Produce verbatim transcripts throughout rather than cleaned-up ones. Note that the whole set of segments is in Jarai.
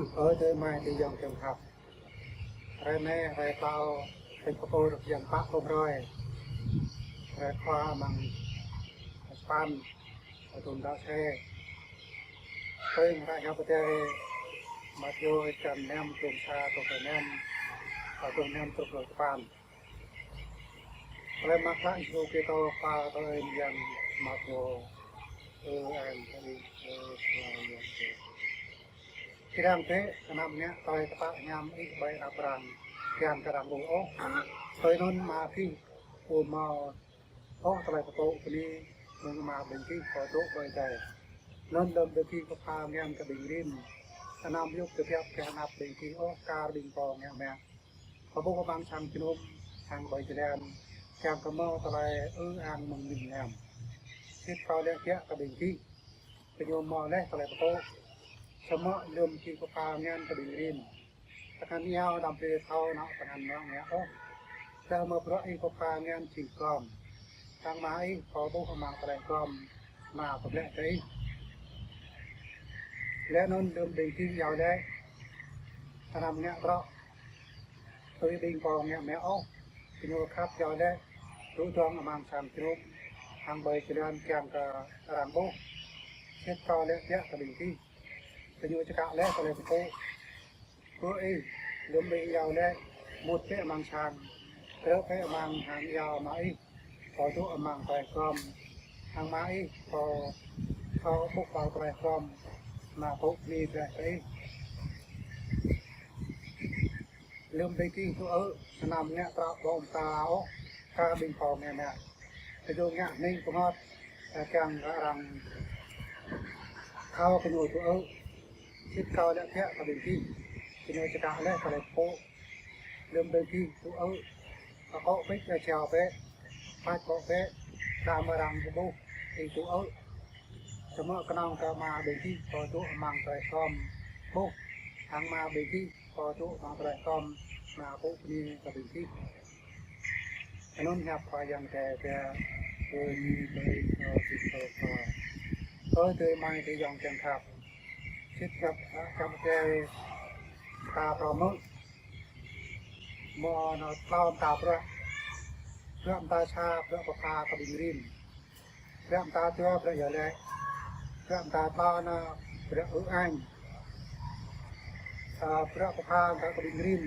Ơ adơi amai adơi ayŏng kiăng khăp. Hrơi anai, hrơi tlâo, tơlơi pơpŭ rơ̆k jăn pă pluh hrơi. Hrơi khua amăng sapăn, thŭn đăo sĕ. Tui hră hiăp Adai Mathiơ črăn năm, črăn sa truh năm, truh năm truh sapăn. Tơlơi mơak klă Yêsu Kristô Khua tui ơi Yang Mathiơ. Ơ ang kơ Ih, ơ Khua Yang Adai. Čơđang bĕ, anăm ngă tơlơi tơpă hiam Ih ƀơi anăp arăng, kiăng kơ arăng ƀuh ôh. Tui anŭn Ama Ih ƀu hmâo ôh tơlơi pơpŭ bơni mơ̆ng Ama ƀing gih pô dŏ ƀơi adai. Anŭn lơ̆m ƀing gih pơpha ngăn kơ ƀing rin, anăm yŭk tơbiă kơ anăp ƀing gih ôh kar ƀing pô ngă mă. Pơƀuh amăng sang jơnum hăng ƀơi jơlan, kiăng kơ hmâo tơlơi ư ang mơ̆ng ƀing anăm. Sĭt Kâo laĭ biă kơ ƀing gih, gơñu hmâo laih tơlơi pơpŭ. Samơ̆ lơ̆m gih pơpha ngăn kơ ƀing rin, tơngan iâu anăm brơi thâo anŏ tơngan anŏ ngă ôh. Tơdah mơ̆ bruă ih pơpha ngăn jing gom, hăng Ama ih pô ƀuh amăng tơlơi gom, Ama pơblĕ kơ ih. Laih anŭn lơ̆m ƀing gih iâu laĭ, anăm ngă bruă tui ƀing pô ngă mă ôh. Gơñu khăp iâu laĭ, dŏ dơ̆ng amăng sang jơnum hăng ƀơi jơlan kiăng kơ arăng ƀuh. Sĭt Kâo laĭ biă kơ ƀing gih, gơñu čơkă laih tơlơi pơpŭ. Kơ ih, lơ̆m ih iâu laĭ, mŭt bĕ amăng sang, krư̆ bĕ amăng hăng iâu Ama ih pô dŏ amăng tơlơi gom, hăng Ama ih pô thâo ƀuh ƀơi tơlơi gom, Ama pơpŭ bơni brơi kơ ih. Lơ̆m ƀing gih dŏ ư̆, anăm ngă bruă ƀô̆ mơta ôh kar ƀing pô ngă mă. Gơñu ngă hning pơngot, kiăng kơ arăng thâo gơñu dŏ ư̆. Sĭt Kâo laĭ biă kơ ƀing gih, gơñu čơkă laih tơlơi pơpŭ. Lơ̆m ƀing gih dŏ ư̆, akŏ pĭt, jao bĕ, păč akŏ bĕ, đah mơ̆ arăng ƀu ƀuh ih dŏ ư̆. Samơ̆ kơnơ̆ng kơ Ama ƀing gih pô dŏ amăng tơlơi gom ƀuh, hăng Ama ƀing gih pô dŏ amăng tơlơi gom, Ama pơpŭ bơni kơ ƀing gih. Anŭn hiăp Khua Yang Adai. Bơni kơ Ih, ơ Kristô Khua. Ơ adơi amai adơi ayŏng kiăng khăp. Sĭt hiăp, hiăp Adai ta phrâo hmư̆. Mơ̆ anŭn tlâo mơta bruă. Bruă mơta sa, bruă pơpha kơ ƀing rin. Bruă mơta dua, bruă iâu laĭ. Bruă mơta tlâo anŭn, bruă ư ang. Ơ, bruă pơpha kơ ƀing rin.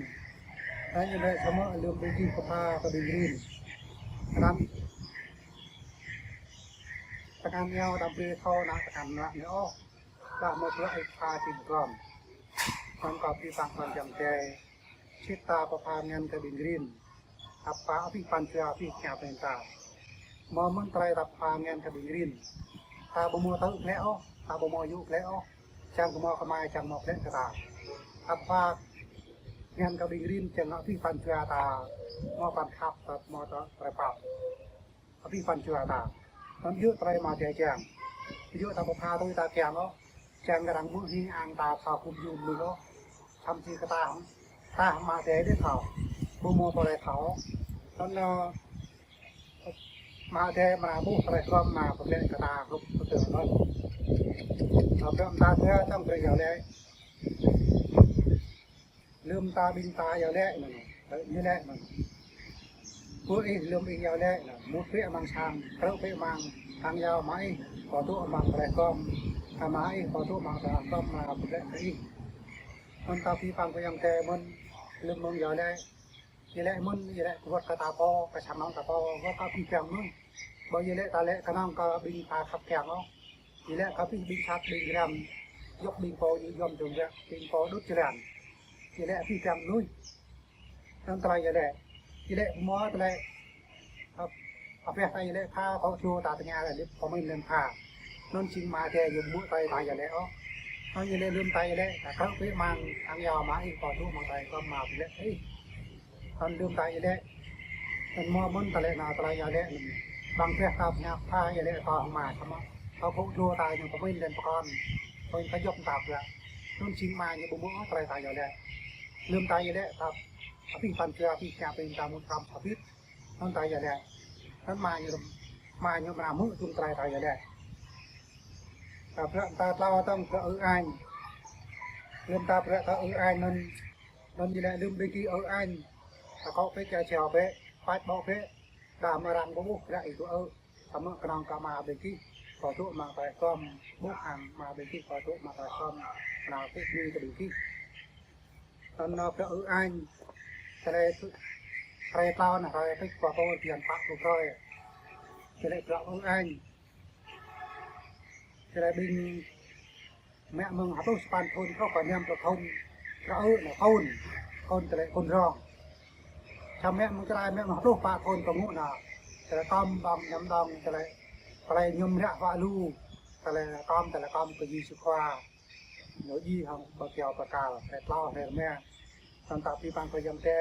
Anŭn ñu laĭ samơ̆ lơ̆m ƀing gih pơpha kơ ƀing rin, anăm tơngan iâu anăm brơi thâo anŏ tơngan anŏ ngă ôh. Đah mơ̆ bruă ih pha jing gom. Anŭn kâo pơpŭ pơpŭ Khua Yang Adai. Sĭt ta pơpha ngăn kơ ƀing rin, ta pha abih pran jua abih tơngia ƀing ta. Mơ̆ mơ̆n tơlơi ta pha ngăn kơ ƀing rin, ta ƀu hmâo tŭ glaĭ ôh, ta ƀu hmâo yŭ glaĭ ôh, čang kơ hmâo kơmơi, čang hmâo glaĭ kơ ta. Ta pha ngăn kơ ƀing rin, čang abih pran jua ta hmâo pran khăp, ta hmâo tơlơi pap. Abih pran jua ta. Anŭn yơh tơlơi Ama Adai kiăng. Yơh ta pơpha tui ta kiăng ôh. Čang kơ arăng hmư̆ hing ang ta thâo gum yum mơnuih ôh. Thậm chí kơ ta hăng, ta hăng Ama Adai đĭ thâo. Ƀu hmâo tơlơi thâo. Anŭn, ơ, Ama Adai amra ƀuh tơlơi gom, Ama pơblĕ kơ ta hrup pơtơ̆ anŭn. Ơ, bruă mơta dua, čang bruă iâu laĭ. Lơ̆m ta ƀing ta iâu laĭ anŭn, tơ ñu laĭ anŭn. Kơ ih lơ̆m ih iâu laĭ anŭn, mŭt bĕ amăng sang, krư̆ bĕ amăng, hăng iâu Ama ih pô dŏ amăng tơlơi gom, Ama ih pô dŏ amăng tơlơi gom, Ama pơblĕ kơ ih. Anŭn ta pơpŭ pơpŭ Khua Yang Adai mơ̆n, lơ̆m mơ̆ng iâu laĭ. Iâu laĭ mơ̆n, iâu laĭ kơ wơ̆t kơ ta pô, kơ sang anŏ ta pô, wơ̆t kơ abih bang mơ̆n. Ƀơi iâu laĭ ta laĭ kơnơ̆ng kơ ƀing ta khăp kiăng ôh. Iâu laĭ kơ abih ƀing sat ƀing răm, yua ƀing pô ñu yom jơ̆ng ră, ƀing pô đŭt jơlan. Iâu laĭ abih bang mơnuih. Anŭn tơlơi iâu laĭ. Iâu laĭ hmâo tơlơi, ơ, abih ta iâu laĭ pha, pô čô ta tơña laĭ, pơmĭn lĕ pha. Anŭn jing Ama Adai yôm ƀu tui ta iâu laĭ ôh. Anŭn iâu laĭ lơ̆m ta iâu laĭ, ta krư̆ bĕ amăng, hăng iâu Ama ih pô dŏ amăng tơlơi gom, Ama pơblĕ kơ ih. Anŭn lơ̆m ta iâu laĭ. Anŭn mơ̆ mơ̆n ta laĭ anŭn tơlơi iâu laĭ anŭn. Bang pĕ ta pơñap pha iâu laĭ ta hăng Ama samơ̆. Ta pô čô ta ñu pơmĭn lĕ pơkŏn. Pơmĭn ta yôm ta pơblĕ. Anŭn jing Ama ñu ƀu hmâo tơlơi ta iâu laĭ. Lơ̆m ta iâu laĭ ta abih pran jua abih tơngia ƀing ta mŭt hrŏm sa bit. Anŭn ta iâu laĭ. Anŭn Ama ñu, Ama ñu amra hmư̆ tŭm tơlơi ta iâu laĭ. Ta bruă ta tlâo tơ̆ng bruă ư ang. Lơ̆m ta prăk ta ư-ang anŭn, anŭn ñu lĕ lơ̆m ƀing gih ư-ang, ta kŏ pĕ, ča čeo pĕ, pač ƀô̆ pĕ, đah mơ̆ arăng ƀu ƀuh prăk ih tŭ ư. Samơ̆ kơnơ̆ng kơ Ama ƀing gih, kơ tŭ mă tơlơi khŏm, ƀuh hăng Ama ƀing gih, kơ tŭ mă tơlơi khŏm, kơnơ̆ng pŭ bơni kơ ƀing gih. Anŭn nao prăk ư-ang, tơlơi hrơi tlâo anai, hrơi pĭt kơ pô tian pă pluh hrơi. Tơlơi prăk ư-ang. Tơlơi ƀing mă mơ̆ng hơpluh sapăn thŭn truh kơ năm pluh thŭn, prăk ư nao kŭn, kŭn tơlơi kŭn rong. Čăm mă mơ̆ng tơlơi mă mơ̆ng hơpluh pă thŭn kơ ngŭ nao, tơlơi tơm ƀơ̆ng ñăm đŏng, tơlơi, tơlơi ñum ră wă lu, tơlơi tơm, tơlơi tơm kơ Yêsu Khua. Ñu djai hăng pơkiaŏ pơkal, hrơi tlâo, hrơi rơma. Tơdah ƀing păng pơyom tê,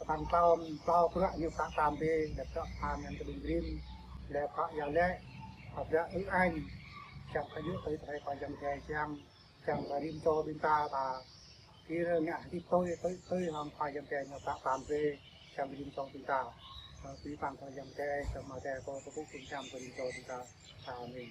păng tlâo, tlâo prăk ñu pơtă tam bê, lĕ prăk pha ngăn kơ ƀing grin, lĕ prăk ia lĕ, prăk ư-ang, čang kơ yua tui tơlơi pơyom tê čang, čang kơ rĭm čô ƀing ta ta, kir ngă hơdip tui, tui, tui hăng pơyom tê ñu pơtă tam bê, čang kơ rĭm čô ƀing ta. Ƀing păng pơyom tê, čang mă tê, kơ kơkuh pơkŭm čang kơ rĭm čô ƀing ta. Amen.